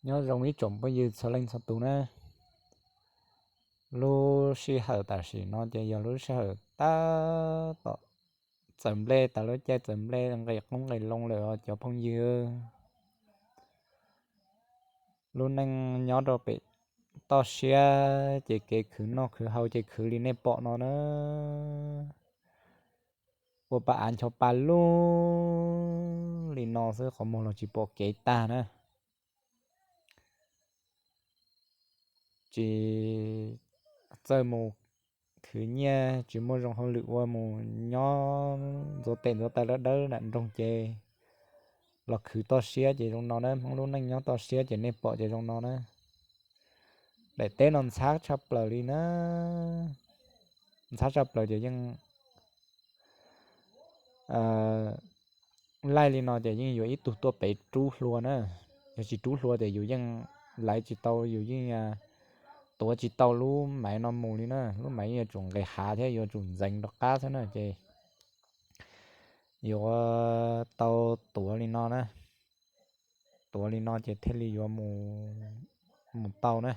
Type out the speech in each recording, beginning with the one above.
Nyob zoo ib tsoom phooj ywg txhua leej txhua tus na. Lub sij hawm tam sim no ces yog lub sij hawm tab tom txawm nplej, tas lub caij txawm nplej nqes qoob nqes loo lawm os cov phooj ywg. Lub neej nyob rau pem toj siab ces kev khwv noj khwv haus ces khwv li nej pom no na. Ua pa av ncho pa lug li no xwb, qhov muag los tsis pom kev tag na. Tsis txawj mus khwv nyiaj, tsis muaj zoo hauj lwm ua, mus nyob ntxuav tes ntxuav taw dawb dawb nram nroog ces los khwv toj siab ces zoo no na. Hmoob lub neej nyob toj siab ces nej pom ces zoo no na. Daim teb no ntxhab tshaj plaws li na. Ntxhab tshaj plaws ces yeej laij li no ces yeej yuav ib tug tuaj pem rub hlua na. Yog tsis rub hlua ces yus yeej laiv tsis tau, yus yeej tuav tsis tau lub maiv no mus li na. Lub maiv yeej yuav tsum nqes hav thiab yuav tsum ntxeev rov qab xwb na ces yuav tau tuav li no na. Tuav li no ces thiaj li yuav mus tau na.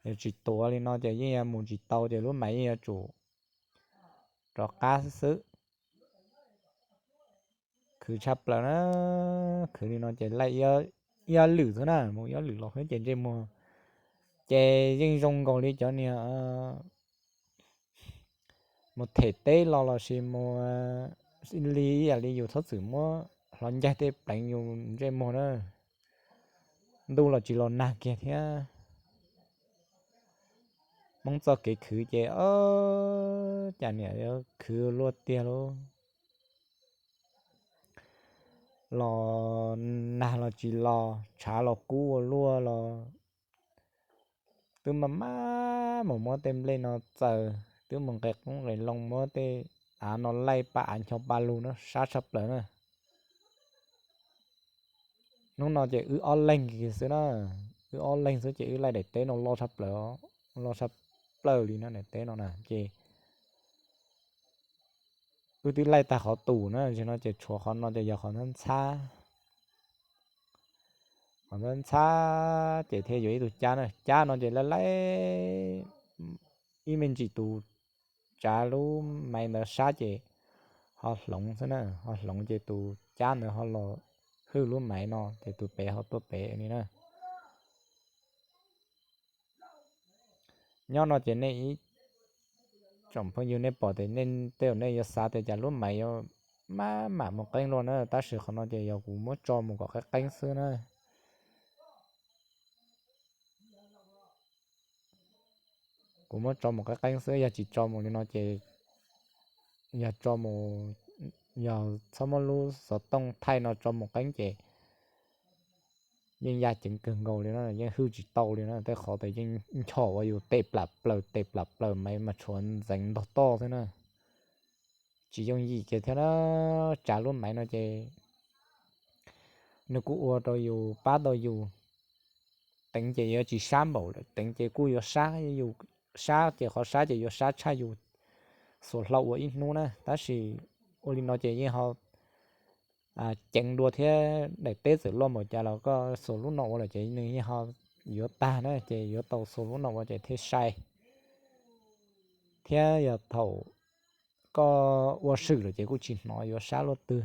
Yog tsis tuav li no ces yeej yuav mus tsis tau ces lub maiv yeej yuav tsum rov qab xwb. Khwv tshaj plaws na. Khwv li no ces laij ib ob lwm xwb na, mus ib ob lwm los xwb ces ntsej muag ces yeej zoo nkaus li cov niag mus them teb los los sis mus li ib yam li yus txhob txwm muab hlo ncaig tej pleev yus ntsej muag na. Ntuj los tsis los nag kiag thiab. Hmoob txoj kev khwv ces cas niam yuav khwv luaj tiag lauj. Los nag los tsis los, tshav los kub ua luaj los twb maj maj mus muab tej nplej no txaws, twb mus nqes qoob nqes loo muab tej av no laij pa av ncho pa lug na, sab tshaj plaws na. Hnub no ces wb ob leeg kiag xwb na, wb ob leeg xwb ces wb laij daim teb no loj tshaj plaws, loj tshaj plaws li na daim teb no na ces wb twb laij tag qhov tus na, tam sim no ces tshuav qhov no ces yog qhov ntxhab ntxhab. Qhov ntxhab ntxhab ces thiaj yuav ib tug cab na, cab no ces laij laij ib me ntsis tus tsav lub maiv ntawd sab ces ho hloov xwb na, ho hloov ces tus cab ntawd ho los hwj lub maiv no ces tus pem ho tuaj pem li na. Nyob no ces nej ib tsoom phooj ywg nej pom tias tej zaum nej yuav xav tias cas lub maiv yuav maj mam mus qeeb luaj na, tab sis qhov no ces yog kuv muab tso mus kom qeeb qeeb xwb na. Kuv muab tso mus qeeb qeeb xwb, yog tsis tso mus li no ces, yog tso mus, yog txhob muab lub xov tooj thaij no tso mus qeeb ces yeej yaj ceev kawg nkaus li na, yeej hwj tsis tau li na. Tej qhov tas yeej nchos ua yus tes plam plaws tes plam plaws, maiv mas tshuav ntxeev ntog toj xwb na. Tsis yooj yim kiag thiab na. Tsav lub maiv no ces nws kuj ua rau yus pab tau yus. Teev ces yuav tsis sab npaum lawm, teev ces kuj yuav sab, yus sab ces qhov sab ces yuav sab tshaj yus xuas hlau ua ib hnub na, tab sis ua li no ces yeej ho ceev dua thiab. Daim teb txawm loj npaum cas los koj xuas lub no ua lawm ces nws yeej ho yuav tag na, ces yuav tau xuas lub no ua ces thiaj sai. Thiab yog thaum koj ua swm lawm ces kuj tsis hnov yuav sab luaj twg.